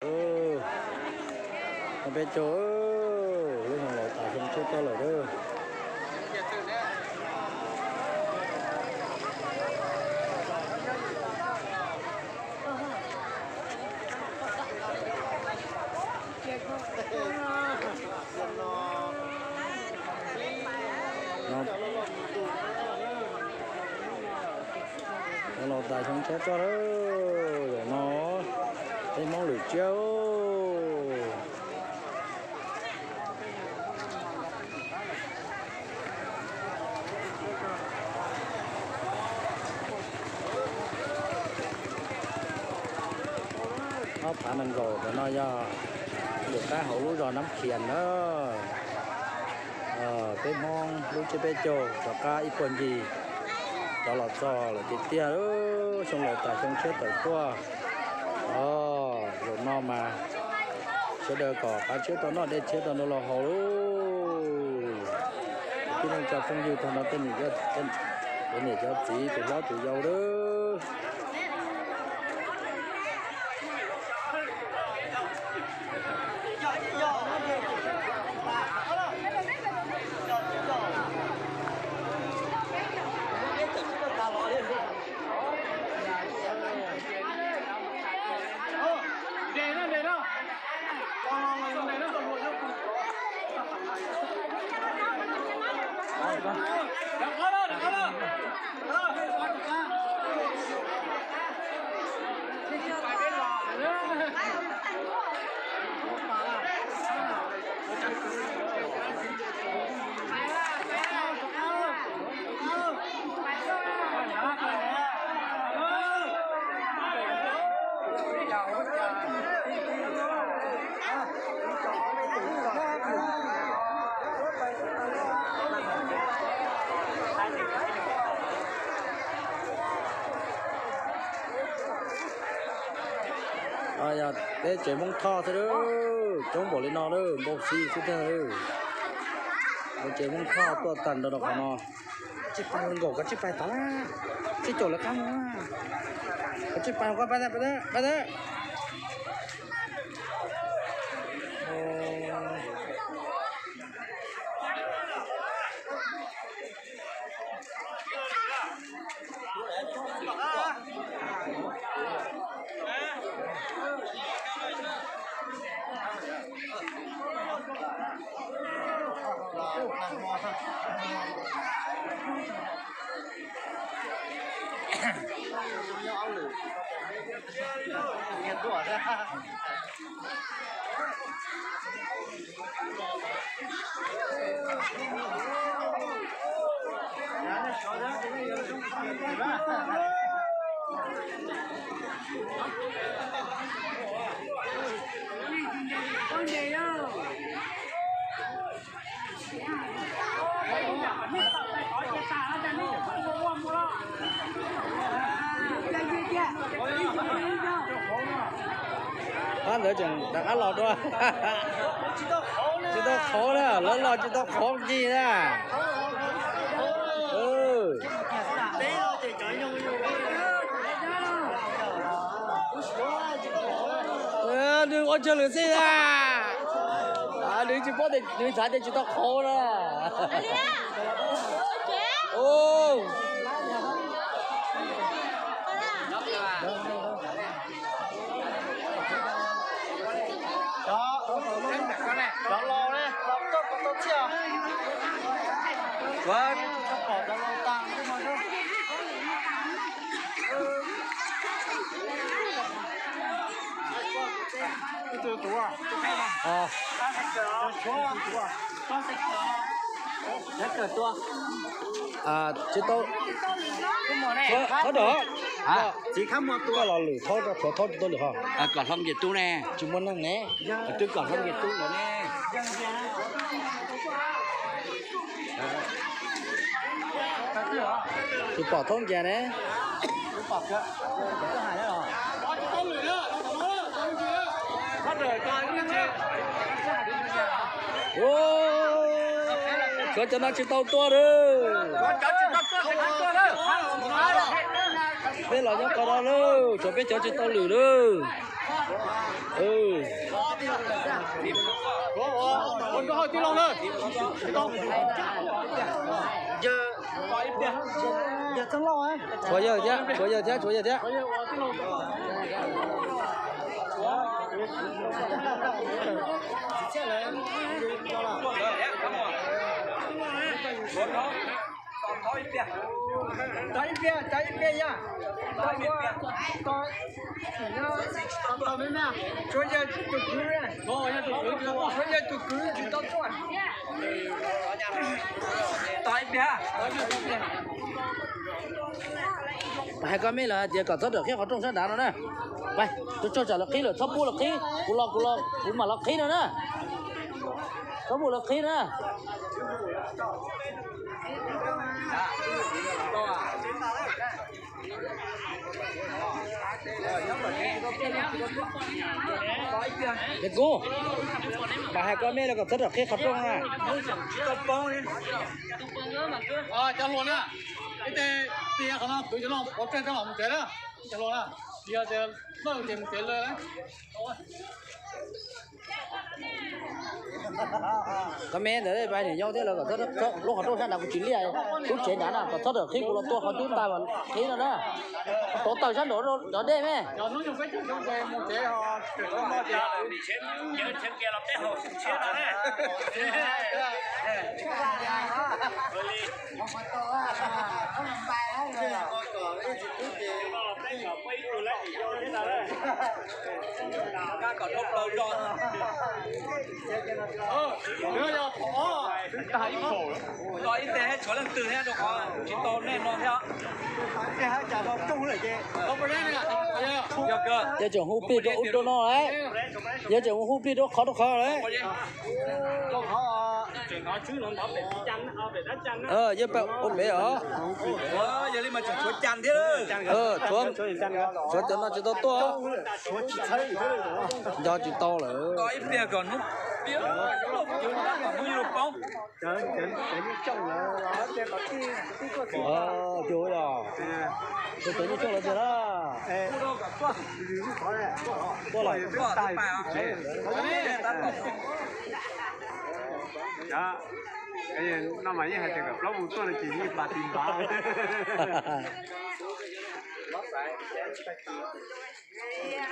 Peb caug, lub xyoo laus tas xyoo tshiab tuaj lawm lauj. Xyoo laus tas xyoo tshiab tuaj lawm. Zaum no peb Hmoob lwm tsiab. Ob phav nees nkaum ntawm no yog lwm qab hauv lub zos Nab Khias na. Peb Hmoob lub tsiab peb caug rov qab ib puag ncig rov los txog lawm tiag tiag. Xyoo laus tas xyoo tshiab tawm tuaj. Zaum no mas sawv daws kom qab tshiab tau noj dej tshiab tau nrau los haus lauj. Tib neeg tsoom phooj ywg tag nrho, tej niam cov txiv, tus hlob tus yau lauj. Yog peb tsev Hmoob Thoj xwb, coob npaum li no lawm, npau xi xwb tiag. Peb tsev Hmoob Thoj tuaj tag nrho rau qhov no. Tsij pais nkaum, koj tsij pais tod, tsij caum lawv qab mus, koj tsij pais, koj pais, pais, pais. Pab ntawd tseem rov qab los dua. Tsis tau qhov na, lawv los tsis tau qhov ncig na. Nws ua tsawg lwm xij na. Nws tsis paub tias, nws xav tias tsis tau qhov na. Cov laus ne, laus tuaj kom tau thiaj. Tsis tau, thaub dam, koj los lwm thaub, tshuav thaub tsis tau lwm ho. Kom hlob Nkias Tub ne. Tsis muaj neeg ne. Twb kom hlob Nkias Tub lawm ne. Tsis pom thaub Nkias ne. Tshuav cov no tsis tau tuaj lawm. Peb los nyob qhov no lawm, tshuav peb cov tsis tau lwm lawm. Ua nrog hauj tij laug na. Tshuav yawg thiab, tshuav yawg thiab, tshuav yawg thiab. Hais koj me los hais tias kom txhob rawm qhib qhov rooj sab nrad no na. Pais, tsuag tsuag tsam lawv qhib lawm, txhob pub lawv qhib, kuv los kuv los kuv mam los qhib no na. Txhob pub lawv qhib na. Me kub, pais hais koj me los kom txhob rawm qhib qhov rooj na. Cov hluas na, ib teg tig qhov no kwv cov no pov tseg rau mus tsev na. Cov hluas na, yog tias txawj ces mus tsev lawm. Koj me ntawd pab niam yau thiab lawv kom txhob lub qhov rooj sab nrad kuv tsis liaj, lub tsev nrad na kom txhob rawm qhib kuv los tua qhov cub tas qhib no na. Tov taws sab nraud cov dej me. Ib teg tshuav leej twg thiab rau qhov tsis tau nej no thiab. Yawg tseem hu plig rau ub rau no lawm. Yawg tseem hu plig rau qhov rau qhov lawm. Yawg pab ua pem os. Yog li mas tseem tshuav cas thiab. Tshuav cov no tsis tau tuaj. Nco tsis tau lawm. Cov nyuj cooj lawv tiag na. Tuaj lawm. No mas yeej hais tias kom plaub mus tuaj no ces yeej pas tis npav.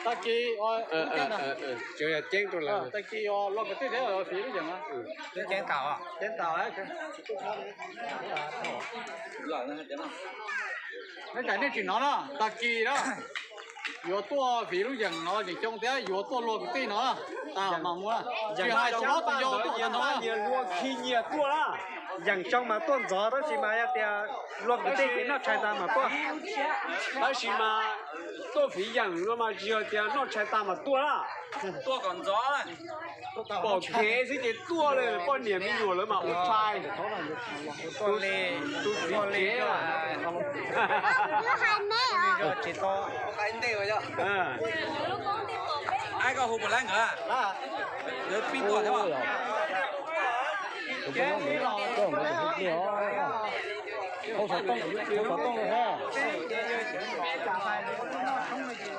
Tag kis, tag kis los kwv tij thiab fiv lub yeem. Ceeb tas. Nej tsis hnov na, tag kis na, yuav tuaj fiv lub yeem no yeem xyoo thiab yuav tuaj luag kwv tij no. Tsis hais cov hlob tus yau tuaj no, nyias luag khi nyias tuaj na. Yeem xyoo mas tuaj ntxov tab sis mas yog tias luag kwv tij ces noj tshais tas mas tuaj. Tab sis mas tuaj fiv yeem no mas tsis yog tias noj tshais tas mas tuaj na. Pom kev xwb ces tuaj li, poj niam me nyuam lawv mas ua tshais. Tus txiv tsev. Ai koj hu puas lab nkawd, nkawd pib tuaj thiab.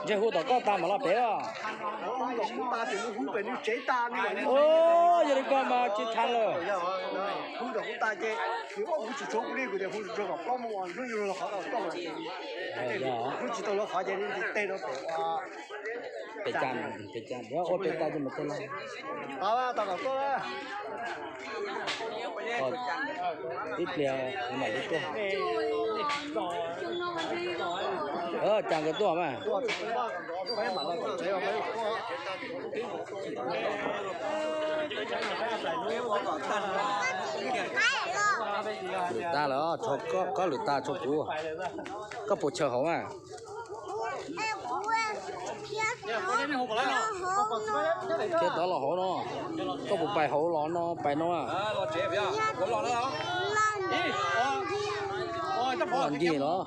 Ntshe hu tom koj tas mam los pem os. Yog li koj mas tsis thav lawm. Pem cas, pem cas, ua pem tas ces mus tau los. Ib pliag mam li tuaj. Cas nkawd tuaj mas. Lwm tag lawm, koj lwm tag tshuav kuv. Koj puas chaw hauv mas? Thiab tod los hauv no, koj puas pais hauv los no pais no? Los ncig los?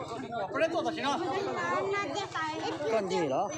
Koj ncig los?